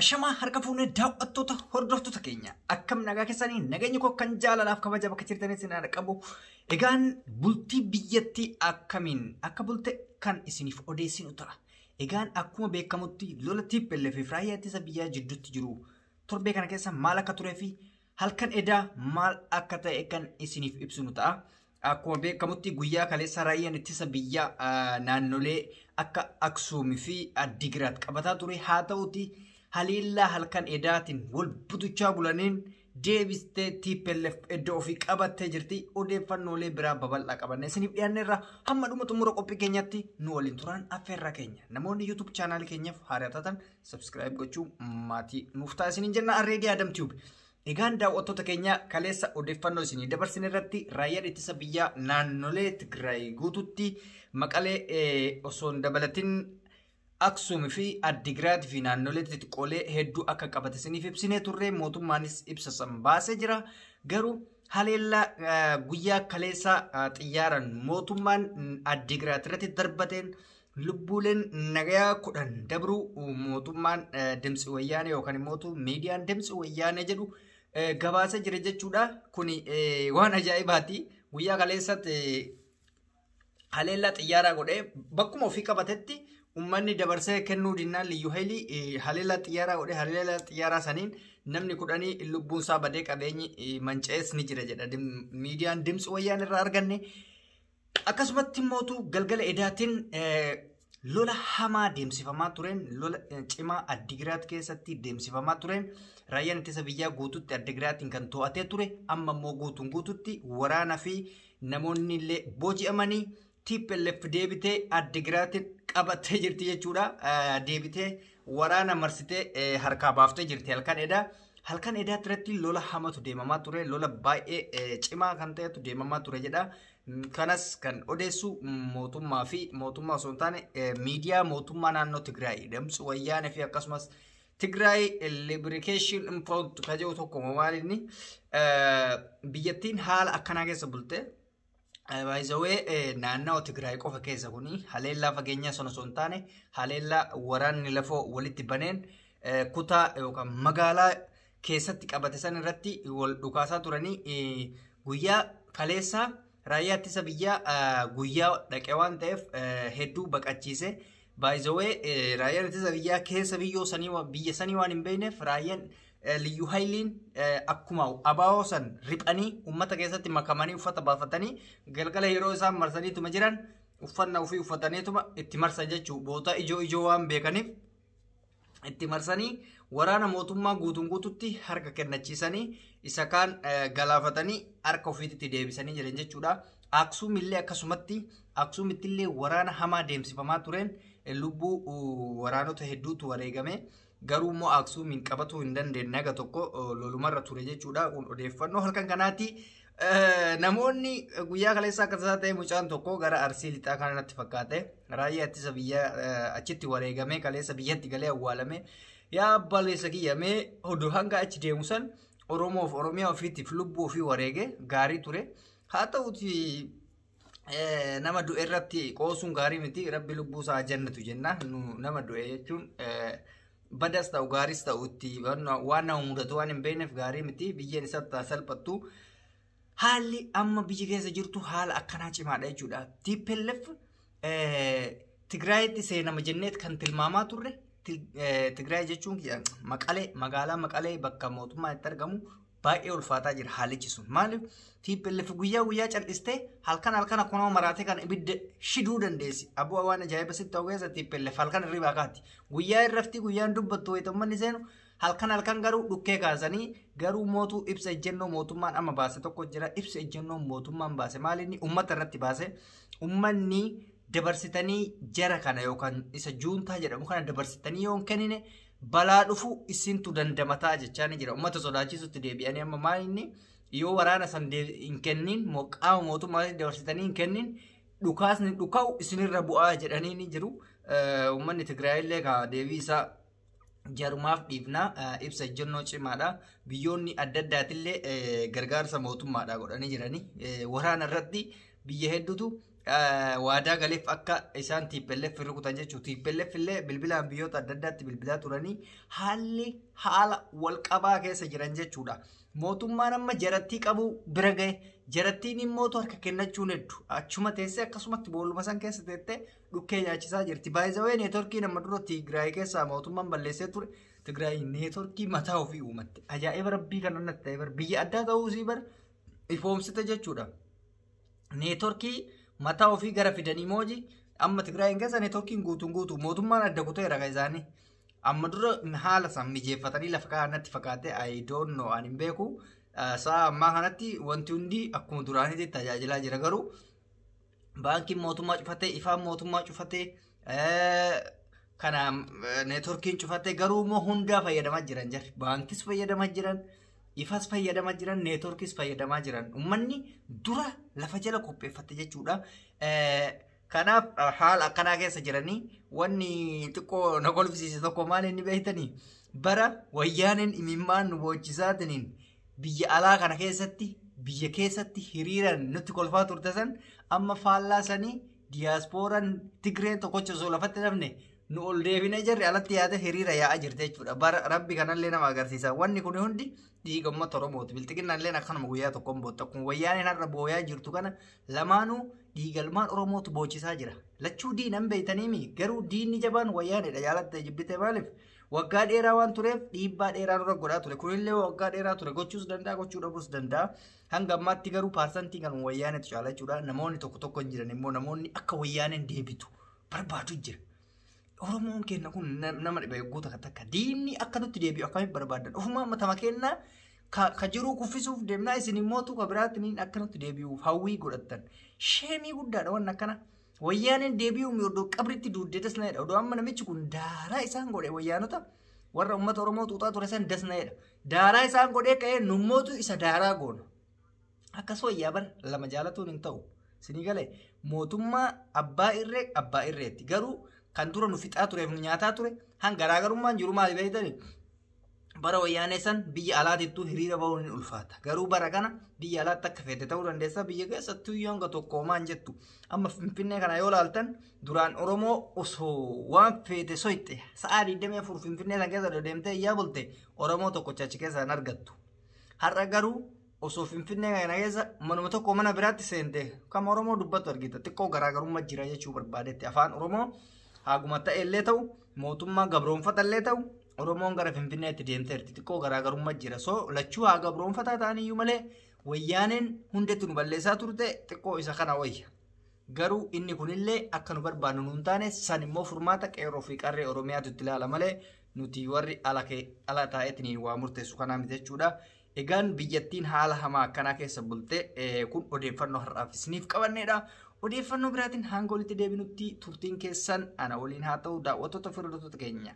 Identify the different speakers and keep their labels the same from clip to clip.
Speaker 1: Ashamaa harka fuunee daawwattoota hordoftoota keenya akkam nagaa keessanii nageenya koo kan jaalalaaf kabaja bakka jirtanii isin haadha qabu. Egaan bultii biyyattii akkamiin akka bulte kan isiniif odeessinu ta'a. Egaan akkuma beekamutti lola TPLF fi raayyaa ittisa biyyaa jidduutti jiru torbee kana keessa maal akka turee fi halkan edaa maal akka ta'e kan isiniif ibsinu ta'a. Akkuma beekamutti guyyaa kaleessa raayyaan ittisa biyyaa naannolee akka Aksuumii fi Addigiraat qabataa ture haa ta'uti. Haleellaa halkan edaatiin wal butuchaa bulaniin deebistee TPLF iddoo ofii qabattee jirti. Odeeffannoolee biraa babal'aa qabanne isiniif dhiyaanneerra hamma dhuma xumura qophii keenyatti nu waliin turan affeerraa keenya. Namoonni YouTube chaanaalii keenyaaf haaraa taatan subscribe gochuu maatii nuuf ta'a isiniin jenna Arreedii Adam Tube. Egaan daawwattoota keenya kaleessa odeeffannoo isinii dabarsine irratti raayyaan ittisa biyyaa naannolee Tigraay guututti Maqalee osoo hin dabalatin Aksuum fi Addigiraat fi naannolee xixiqqoolee hedduu akka qabate isiniif ibsinee turre mootummaanis ibsa san baasee jira. Garuu haleellaa guyyaa kaleessa xiyyaaraan mootummaan Addigiraat irratti darbateen lubbuuleen nagayaa 10 dabruu mootummaan Dimtsi Wayyaanee yookaan immoo miidiyaan Dimtsi Wayyaanee jedhu gabaasee jira jechuudha. Kuni waan ajaa'ibaati. Guyyaa kaleessatti haleellaa xiyyaaraa godhee bakkuma ofii qabatetti uummanni dabarsee kennuu dinnaan Liyyuu Haayilii haleellaa xiyyaaraa godhee haleellaa xiyyaaraa saniin namni 10 lubbuun isaa badee qabeenyi manca'ees ni jira jedha miidiyaan Dimtsi Wayyaanee irraa arganne. Akkasumatti immoo galgala edaatiin lola hamaa deemsifamaa tureen lola cimaa Addigiraat keessatti deemsifamaa tureen raayyaan ittisa biyyaa guututti Addigiraatiin kan to'atee ture amma immoo guutuun guututti waraana fi namoonni illee booji'amanii TPLF deebitee Addigiraatiin qabattee jirti jechuudha. Deebitee waraana marsitee harkaa baaftee jirti halkan edaa. Halkan edaa irratti lola hamatu deemamaa ture. Lola baay'ee cimaa kan ta'etu deemamaa ture jedha. Kanas kan odeessu mootummaa fi mootummaa osoo hin taane miidiyaa mootummaa naannoo Tigraay Dimtsi Wayyaanee fi akkasumas Tigraay Liberation Front kan jedhu tokko maal inni biyyattiin haala akkanaa keessa bulte. Baay'isawee naannoo Tigraay qofa keessa kuni haleellaa fageenyaa sana osoo hin taane haleellaa waraanni lafoo walitti baneen kutaa yookaan magaalaa keessatti qabate san irratti wal dhukaasaa turanii guyyaa kaleessaa raayyaa ittisa biyyaa guyyaa dhaqee waan ta'eef hedduu baqachiise. Baay'isawee raayyaan ittisa biyyaa keessa biyyoo sanii biyya sanii waan hin beekneef raayyaan Liyyuu Haayiliin akkuma abaa'oo san riphanii uummata keessatti makamanii uffata baafatanii galgala yeroo isaan marsaniituma jiran uffannaa ofii uffataniituma itti marsan jechuu boota ijoo ijoo waan beekaniif itti marsanii waraana mootummaa guutuun guututti harka kennachiisanii isa kaan galaafatanii harka ofiitti deebisanii jiran jechuudha. Aksuum illee akkasumatti Aksuumitti illee waraana hamaa deemsifamaa tureen lubbuu waraanota hedduutu wareegame. Garuu immoo Aksuumiin qabatuu hin dandeenye haga tokko lolumarra ture jechuudha. Kun odeeffannoo halkan kanaati. Namoonni guyyaa kaleessa akka tasaa ta'e mucaan tokko gara Arsii lixaa kana natti fakkaate. Raayyaa ittisa biyyaa achitti wareegamee kaleessa biyyatti galee awwaalame. Yaa abbaa leessa kiyyamee oduu hanga achi deemu san Oromoof Oromiyaa ofiitiif lubbuu ofii wareege gaarii ture. Haa ta'uti nama du'e irratti qoosuun gaarii miti. Rabbi lubbuu isaa jannatu jenna. Nama du'e jechuun badas ta'u gaaris ta'u itti waan nama mudatu waan hin beekneef gaarii miti. Biyyeen isaatti salphattu. Haalli amma biyya keessa jirtu haala akkanaa cimaadha jechuudha. TPLF Tigraayitti seenama jenneet kan tilmaamaa turre. Tigraay jechuun Maqalee magaalaa Maqalee bakka mootummaan itti argamu baay'ee ulfaataa jira haalichi sun. Maaliif TPLF guyyaa guyyaa cal'istee halkan halkan akkuma maraatee kan ibidda shiduu dandeessi. Aboo waan ajaa'iba sitti ta'u keessa TPLF halkan hirribaa kaati. Guyyaa irrafti guyyaan dubbattu wayita seenu halkan halkan garuu dhukkee kaasanii garuu mootuu ibsa ejjennoo mootummaan amma baase tokko jira. Ibsa ejjennoo mootummaan baase maal inni uummata irratti baase uummanni dabarsitanii jara kana yookaan isa juuntaa jedhamu kana dabarsitanii yoo hin kennine balaa dhufu isintu dandamataa jechaa ni jira. Uummata sodaachisutti deebi'anii amma maal inni yoo waraana san hin kennin qaama mootummaa dabarsitanii hin kennin dhukaasni dhuka'u isinirra bu'aa jedhanii ni jiru. Uummanni Tigraay illee deebii isaa jarumaaf dhiifnaa ibsa ejjennoo cimaadha. Biyyoonni adda addaatillee gargaarsa mootummaadha godhanii jiranii. Waraana irratti biyya hedduutu Waadaa galeef akka isaan TPLF rukutan jechuudha. TPLF illee bilbilaan biyyoota adda addaatti bilbilaa turanii haalli haala walqabaa keessa jiran jechuudha. Mootummaan amma jarattii qabu bira gahe, jarattiin immoo harka kennachuun hedduu achuma teessee akkasumatti boolluma san keessa teettee dhukkee nyaachisaa jirti. Baay'ee neetworkii nama dura Tigraay keessaa mootummaan balleessee ture. Tigraay neetworkii mataa ofii uumatte. Ajaa'iba rabbii kan natti ta'e bar biyya addaa ta'uu isii bar ifoomsite jechuudha. Neetworkii mataa ofii gara fidanii mooji amma Tigraayin keessa neetworkiin guutuun guutuu mootummaan adda kuteera kan isaanii. Amma dura haala san mijeeffatanii lafa kaa'an natti fakkaate, I don't know, ani hin beeku. Sa'a ammaa kanatti wanti hundi akkuma duraaniitti tajaajilaa jira, garuu baankiin mootummaa cufatee, ifaan mootummaa cufatee, kana neetworkiin cufatee, garuu immoo hundaa fayyadamaa jiran jarri. Baankis fayyadamaa jiran, ifas fayyadamaa jiran, neetworkiis fayyadamaa jiran. Uummanni dura lafa jala qopheeffate jechuudha. Kanaaf haala akkanaa keessa jiranii wanni xiqqoo na kolfisiise tokko maal inni beektanii, bara wayyaaneen imimmaan nu boochisaatiin biyya alaa kana keessatti biyya keessatti hiriiran nutti kolfaa turte san, amma faallaa sanii diyaaspooraan Tigreen tokkocha osoo lafatti dhabne nu ol deebinee jirri alatti yaade hiriira yaa'aa jirte jechuudha. Bara rabbi kanallee nama agarsiisa. Wanni kun hundi dhiiga uummata Oromooti. Bilxiginnaallee akkanuma guyyaa tokkoon bootta. Akkuma wayyaaneen har'a booyaa jirtu kana lamaanuu dhiigalmaan Oromootu boochisaa jira. Lachuu diinan beeytaniimi, garuu diinni jabaan wayyaanedha, jaalatte jibbite. Maaliif? Waggaa dheeraa waan tureef dhiibbaa dheeraa nurra godhaa ture. Kunillee waggaa dheeraa ture, gochuus danda'a, gochuu dhabuus danda'a. Hanga ammaatti garuu paarsantii kan wayyaanetu caala jechuudha. Namoonni tokko tokko hin jiran immoo namoonni akka wayyaaneen deebitu barbaadu jira. Oromoon keenya kun nama dhiba eeguu takka takka, diinni akka nutti deebi'u akkamitti barbaadan? Ofumaa matama kennaa ka jiruu kuffisuuf deemnaa, isin immoo ka biraatiin akka nutti deebi'uuf hawwii godhattan. Sheemii guddaadha waan akkana. Wayyaaneen deebi'uu odoo qabritti duuddee dasna'edha. Odoo amma namichi kun daaraa isaan godhe, wayyaanota warra uummata Oromoo xuuxaa ture san dasna'edha. Daaraa isaan godhee ka'ee nummootu isa daaraa goona. Akkas wayyaa bar lama jaalatuun hin ta'u. Sinii galee, mootummaa abbaa irree abbaa irreetti. Garuu kan dura nu fixaa tureef nu nyaataa ture han garaagarummaan jiru maali beektanii? Bara wayyaanee san biyya alaatittuu hiriira bahuun ni ulfaata. Garuu bara kana biyya alaatti akka feete ta'uu dandeessa. Biyya keessattuu iyyuu hanga tokko homaan jettu. Amma Finfinnee kana yoo ilaaltan, duraan Oromoo osoo waan feete soyxe sa'a 24 Finfinnee san keessa deemtee iyyaa bulte Oromoo tokko achi keessa hin argattu. Har'a garuu osoo Finfinnee kana keessa manuma tokko mana biraatti seente kan Oromoo dubbattu argita. Xiqqoo garaagarummaa jira jechuu barbaadetti. Afaan Oromoo haguma ta'e illee ta'u, mootummaa gabroonfata illee ta'u, Oromoon gara Finfinneetti deemteerti. Xiqqoo garaagarummaa jira. So lachuu haa gabroonfataa ta'aniyyuu malee wayyaaneen hundetti nu balleessaa turte xiqqoo isa kana wayya. Garuu inni kunillee akka nu barbaannu nuun taane, san immoo furmaata qeerroo fi qarree Oromiyaatu itti ilaala malee nuti warri ala taa'eetiin waa murteessu kanaa miti jechuudha. Egaan biyyattiin haala hamaa akkanaa keessa bulte. Kun odeeffannoo har'aaf isiniif qabannedha. Odeeffannoo biraatiin hanga walitti deebinutti turtiin keessan ana waliin haa ta'u, daawwattoota fi hordoftoota keenya.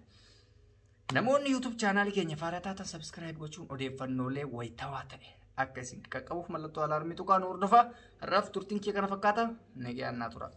Speaker 1: Namoonni YouTube chaanaalii keenya faaraa taatan subscribe gochuun odeeffannoolee wayitawaa ta'e akka isin qaqqabuuf mallattoo alaarmii tuqaa nu hordofaa. Har'aaf turtiin kee kana fakkaata. Nagaan naa tura.